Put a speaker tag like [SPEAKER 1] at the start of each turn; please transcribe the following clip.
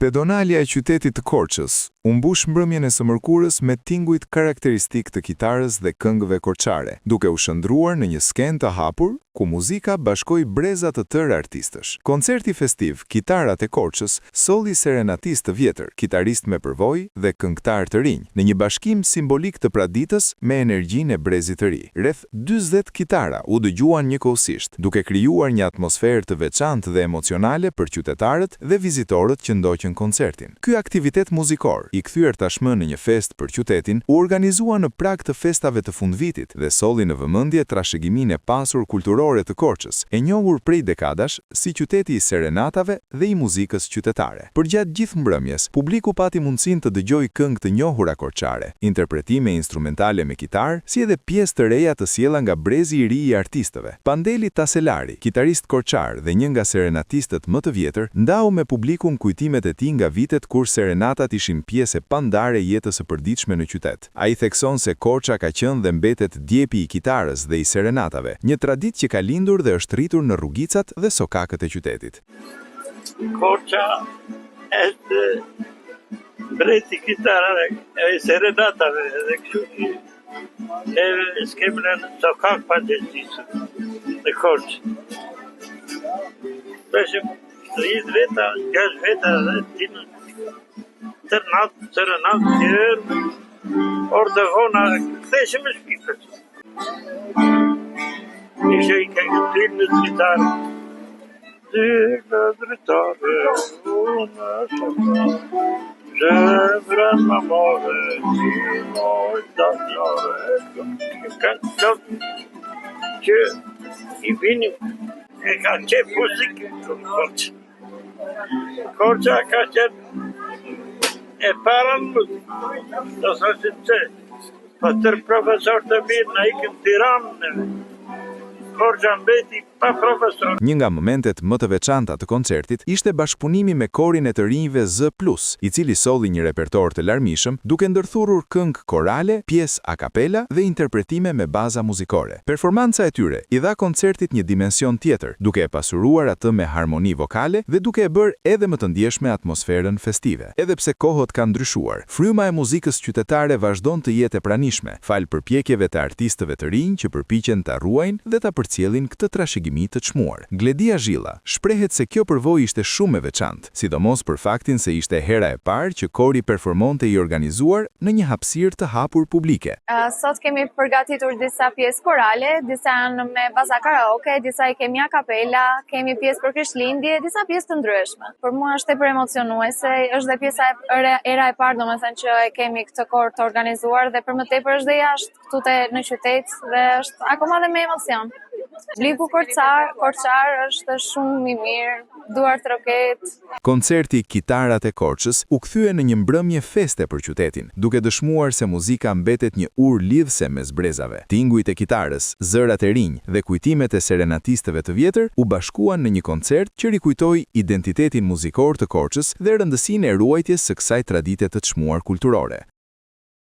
[SPEAKER 1] Pedonalja e qytetit të Korçës u mbush mbrëmjen e së mërkurës me tingujt karakteristikë të kitarës dhe këngëve korçare, duke u shndërruar në një skenë të hapur ku muzika bashkoi breza të tërë artistësh. Koncerti festiv Kitarat e Korçës solli serenatistë të vjetër, kitaristë me përvojë dhe këngëtarë të rinj, në një bashkim simbolik të traditës me energjinë e brezit të ri. Rreth 40 kitara u dëgjuan njëkohësisht, duke krijuar një atmosferë të veçantë dhe emocionale për qytetarët dhe vizitorët që ndoqën koncertin. Ky aktivitet muzikor, i kthyer tashmë në një festë për qytetin, u organizua në prag të festave të fundvitit dhe solli në vëmendje trashëgiminë e pasur kulturore të Korçës, e njohur prej dekadash si qyteti i serenatave dhe i muzikës qytetare. Përgjatë gjithë mbrëmjes, publiku pati mundësinë të dëgjojë këngë të njohura korçare, interpretime instrumentale me kitarë, si edhe pjesë të reja të sjella nga brezi i ri i artistëve. Pandeli Taselari, kitarist korçar dhe një nga serenatistët më të vjetër, ndau me publikun kujtimet e tij nga vitet kur serenatat ishin pjesë e pandarë e jetës së përditshme në qytet. Ai thekson se Korça ka qenë dhe mbetet djepi i kitarës dhe i serenatave, një traditë që ka lindur dhe është rritur në rrugicat dhe sokakët e qytetit.
[SPEAKER 2] Korça është mbreti i kitarave e serenatave dhe kështu që neve s'kemi lënë sokak pa dezisur në Korçë. Bëshim 30 veta, 6 veta dhe tinë tërë natë, serenatë, tjerë, orë të vona, ktheheshim në shtëpi. Ishe i këngë në kitarë. Ty në dritare, unë së Zemrën ma more, ti moj dashnore. Kanë qëtë që i vinim, e ka qef muzikë në Korçë. Korça ka qenë e para në muzikë, do thoshim se po tërë profesor të mirë na ikën Tiranë neve. Korça mbeti pa profesor.
[SPEAKER 1] Një nga momentet më të veçanta të koncertit ishte bashkëpunimi me korin e të rinjve Zë Plus, i cili solli një repertor të larmishëm, duke ndërthurur këngë korale, pjesë a capella dhe interpretime me baza muzikore. Performanca e tyre i dha koncertit një dimension tjetër, duke e pasuruar atë me harmoni vokale dhe duke e bërë edhe më të ndjeshme atmosferën festive. Edhe pse kohët kanë ndryshuar, fryma e muzikës qytetare vazhdon të jetë e pranishme, falë përpjekjeve të artistëve të rinj që përpiqen ta ruajnë dhe ta përcjellin këtë trashëgimi të çmuar. Gledia Zhilla shprehet se kjo përvojë ishte shumë e veçantë, sidomos për faktin se ishte hera e parë që kori performonte i organizuar në një hapësirë të hapur publike.
[SPEAKER 3] Sot kemi përgatitur disa pjesë korale, disa janë me baza karaoke, disa i kemi a cappella, kemi pjesë për Krishtlindje, disa pjesë të ndryshme. Për mua është tepër emocionuese, është dhe pjesa e hera e parë domethënë që e kemi këtë kor të organizuar dhe për më tepër është dhe jashtë këtu te në qytet dhe është akoma dhe me emocion. Publiku korçar, korçar është shumë i mirë, duartroket.
[SPEAKER 1] Koncerti Kitarat e Korçës u kthye në një mbrëmje feste për qytetin, duke dëshmuar se muzika mbetet një urë lidhëse mes brezave. Tingujt e kitarës, zërat e rinj dhe kujtimet e serenatistëve të vjetër u bashkuan në një koncert që rikujtoi identitetin muzikor të Korçës dhe rëndësinë e ruajtjes së kësaj tradite të çmuar kulturore.